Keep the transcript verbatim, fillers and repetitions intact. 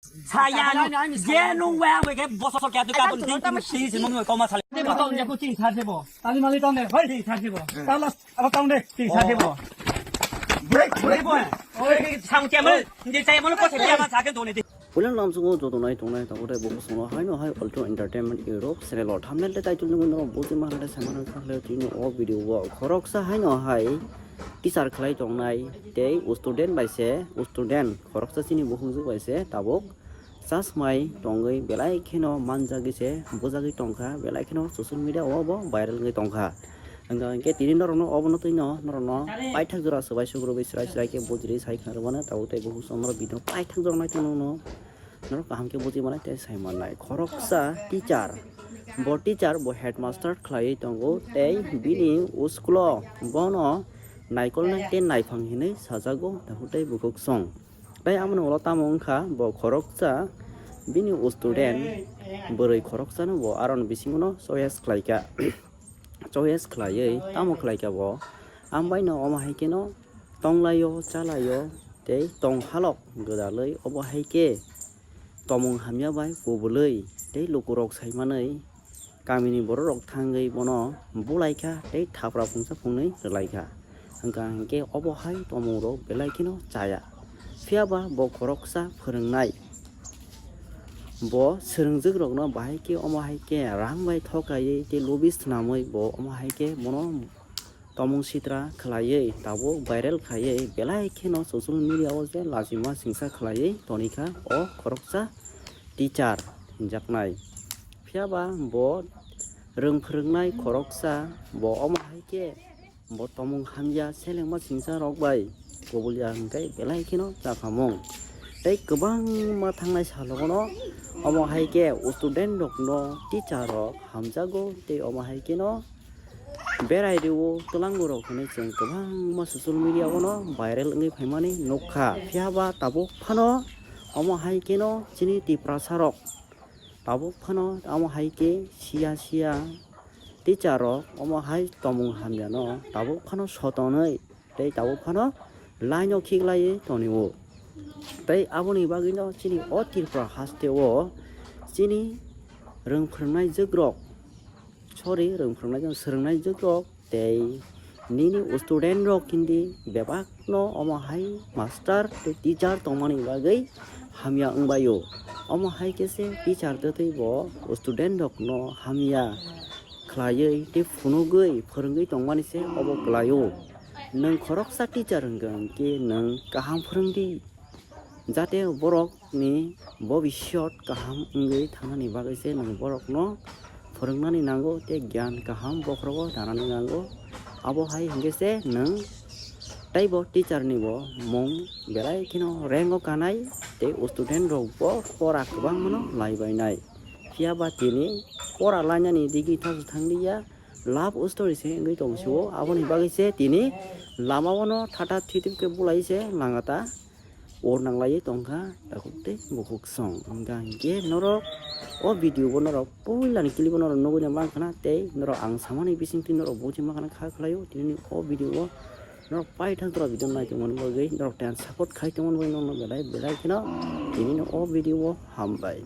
Saya no, je nung wa we ke bosok ya tu ka bun ting ting ting sing mo ko ma sale. Ko tong ya ko ting sa se bo. Tali mali tong de, hoi ting sa se bo. Tala aba tong de, ting sa se bo. Break, break, boy. Oi, sang che mo, je saya mo ko se ya ma sa ke do ne de. Pulang lamsungo joto nai tongnai tabuk tei buku songo haino hai Ultra Entertainment Europe channel o thumbnail tei title nungwi norok buji manai samani kha khlai tini o video o khoroksa haino hai teacher khlai tongnai tei student bai se student khoroksa chini bukhukjwk bai se tabuk chasmai tongwi belai kheno manjagwi se bujagwi tongkha, belai kheno social media o bo viral wngwi tongkha. Hwnkha hwnkhe tini norokno obono twino norokno paithak jora swbai sugrubwi chwrai chwrai khe bujiri sai khna rwmano tabuk tei bukhuk song norok video paithak jora nai tongno norok kaham khe buji manai tei sai manai. Khoroksa teacher, bo teacher bo headmaster khlaiwi tongo tei bini school o bono naikolnai tei naiphang hinwi sajago tabuk tei bukhuk song. Tei amoni ulo tamo wngkha bo khoroksa bini student bwrwi khoroksano bo aroni bisingono choice khlaikha. Choice khlaiwi tamo khlaikha bo? Ambaino omo hai kheno tonglaio, chalaio tei tonghalok gwdalwi obo hai khe tomung hamya bai kubulwi tei lukurok saimanwi kamini bororok thangwi bono bulaikha tei thapra phungsa phungnwi rwlaikha. Hwnkha hwnkhe obo hai tomungrok belai kheno chaya. Phiyaba bo khoroksa phwrwngnai. Bo swrwngjwkrokno bahai khe omo hai khe rang bai thokaiwi tei lobi swnamwi bo omo hai khe bono tomung sitra khlaiwi tabuk viral khaiwi belai kheno social media o je lachima singsa khlaiwi tonikha o khoroksa teacher hinjaknai. Phiyaba bo rwng phwrwngnai khoroksa bo omo hai khe bo tomung hamya selengma singsa rok bai kubulya hwnkhe belai kheno chaphamung. Tei kwbangma thangnai salogono omo hai khe student rokno teacher rok hamjago tei omo hai kheno berai rwo twlangborok hinwi chwng kwbangma social media o no viral wngwi phaimani nukha. Phiyaba tabuk phano omo hai kheno chini Tiprasa rok tabuk phano omo hai khe siya siya teacher rok omo hai tomung hamya no tabuk phano sotonwi tei tabuk phano line o khiklaiwi tonio. Tei aboni bagwino chini o Tripura haste o chini rwng phwrwngnai jwkrok, sorry, rwng phwrwngnai jwk, swrwngnai jwkrok tei nini student rok hindi bebakno omo hai master tei teacher tongmani bagwi hamya wngbaio. Omo hai khe se teacher twtwi bo student rokno hamya khlaiwi tei phunugwi phwrwngwi tongmani se obo kwlaio. Nwng khoroksa teacher hwnkha hwnkhe nwng kaham phwrwngdi, jate borokni bobishyot kaham wngwi thangnani bagwi se nwng borokno phwrwngnani nango tei gyan kaham bokhorogo danani nango. Abo hai hwnkhe se nwng teibo teacher ni bo mung belai kheno rank o kanai tei student rok bo pora kwbangmano lai bainai. Phiya ba tini pora lainani digi thangsu thanglia, love story se wngwi tong sio. Aboni bagwi se tini lama o no thata thitip khe bulai se langata or nanglaiwi tongkha takhuk tei bukhuk song. Hwnkha hwnkhe norok o video bo norok puilani clip o norok nugwi mankha na tei norok ang samani bisingtwi norok buji mankha na kha khlaio. Tini o video o norok paithak jora video nai tongmani bagwi norok ten support khai tongmani bagwi norokno belai belai kheno tini no o video o hambai.